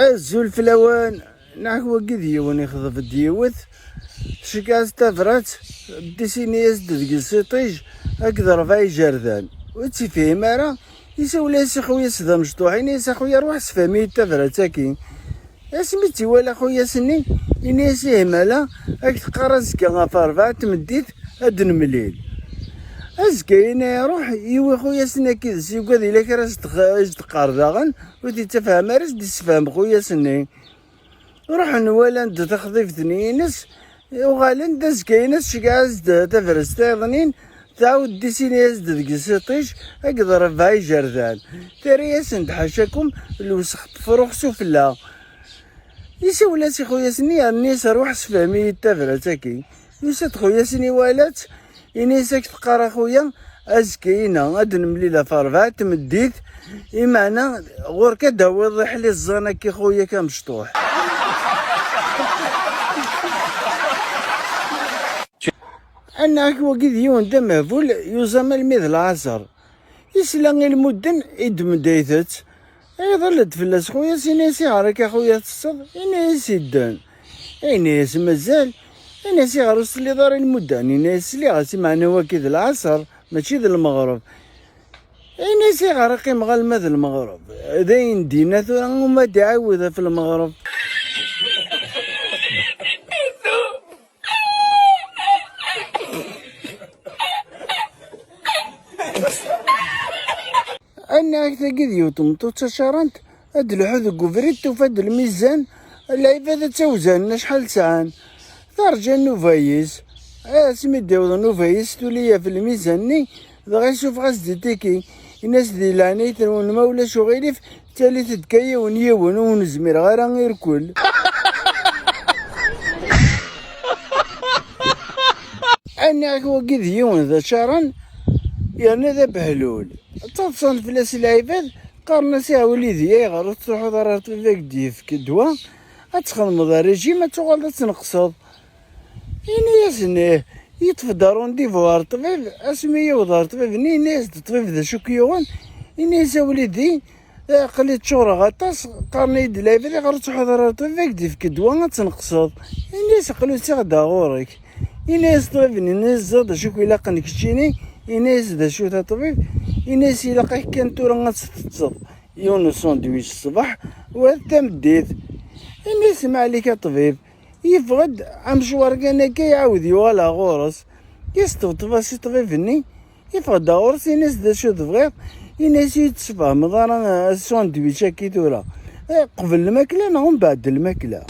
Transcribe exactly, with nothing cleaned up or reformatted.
Azul fell-awen. Neɣ wagi d yiwen ixḍeb-d yiwet, tceggeɛ-as tabrat, tesini-as-d deg-s iṭij akked rebɛa ijerdan. Ur tt-ifhim ara, isawel-as i xuyas d amecṭuḥ, ini-as: "A xuya, ruḥ sefhem-iyi-d tabrat-agi." Asmi tt-iwala xuyas-nni, ini-as: "Ihi mala, ad k-teqqar azekka ɣef rebɛa n tmeddit ad d-nemlil." Azekka-ina iruḥ, yiwi xuyas-nni akkid-s, yugad ila kra as-d-, as-d-teqqar daɣen, ur t-ittafham ara, as-d-issefhem xuyas-nni. Ruḥen walan-d taxḍibt-nni-ines, uɣalen-d azekka-ines, tceggeɛ-as-d tabrat tayeḍnin, tɛawed tesini-as-d deg-s iṭij akked rebɛa ijerdan. Terra-yasen-d ḥacakum lwesx n tefruxt sufella. Isawel-as i xuyas-nni, yerna-yas: "Rwaḥ sefhem-iyi-d tabrat-agi." Yusa-d xuyas-nni, iwala-tt, ini-as: "Ak teqqar a xuya, azekka-ina ad nemlil ɣef rebɛa n tmeddit, imeɛna ɣur-k ad d-tawiḍ iḥliẓẓan akka, xuya-k amecṭuḥ." Annaɣ-ak wagi d yiwen d amehbul, yuẓam almi d lɛaṣer. Isla i lmudden, iddem-d ayt-tt. Iḍall-d fell-as xuyas, ini-as: "Iɣer akka xuya teṭṭseḍ?" Ini-as: "Idden." Ini-as: "Mazal." Ini-as: "Iɣer ur s-telliḍ ara i lmudden?" Ini-as: "Sliɣ-as, imeɛna wagi d lɛaṣer, mačči d lmeɣreb." Ini-as: "Iɣer i qqimeɣ alma d lmeɣreb? D ayen d-yenna tura, uma d-iɛawed ɣef lmeɣreb." Annaɣ-ak tagi d yiwet tmeṭṭut d tacarant, ad d-telḥu deg ubrid, tufa-d lmizan, lɛibad ad ttawzanen acḥal sɛan. Terǧa nnuba-is. Asmi d-iweḍ nnuba-is, tuli ɣef lmizan-nni, dɣa isuffeɣ-as-d i tiki. Ini-as: "Di leɛnayt-nwen, ma ulac uɣilif, ttalit-d kan yiwen yiwen, ur nezmireɣ ara irkel." Annaɣ-ak wagi d yiwen d acaran, yerna d abehlul. Ttaḍsan fell-as lɛibad, qqaren-as: "Ihi a wlidi, ayɣer ur tettruḥuḍ ara ɣer ṭṭbib ad k-d-yefk ddwa? Ad txedmeḍ rrijim, ad tuɣaleḍ ad tneqseḍ." Ini-asen: "Ih." Yeṭṭef-d aṛundivu ɣer ṭṭbib. Asmi yewweḍ ɣer ṭṭbib-nni, ini-as-d ṭṭbib d acu k-yuɣen. Ini-as: "A wlidi, aql-i ččureɣ aṭas, qqaren-iyi-d lɛibad, ayɣer ur tettruḥuḍ ara ɣer ṭṭbib ad k-d-yefk ddwa ad tneqseḍ?" Ini-as: "Aql-i usiɣ-d ɣur-k." Ini-as ṭṭbib-nni: "Teẓriḍ d acu k-ilaqen keččini?" Ini-as: "D acu-t a ṭṭbib?" Ini-as: "Ilaq-ak kan tura ad teṭṭseḍ yiwen n usandwič ṣṣbeḥ, wa d tameddit." Ini-as: "Maɛlik a ṭṭbib." Yeffeɣ-d amecwar kan akka, iɛawed yuɣal ɣer ɣur-s. Yesṭebṭeb-as i ṭṭbib-nni, yeffeɣ-d ɣur-s, ini-as: "D acu tebɣiḍ?" Ini-as: "Ur yi-d-tessefhmeḍ ara asandwič-agi tura. Eh, qbel lmakla neɣ mbeɛd lmakla?"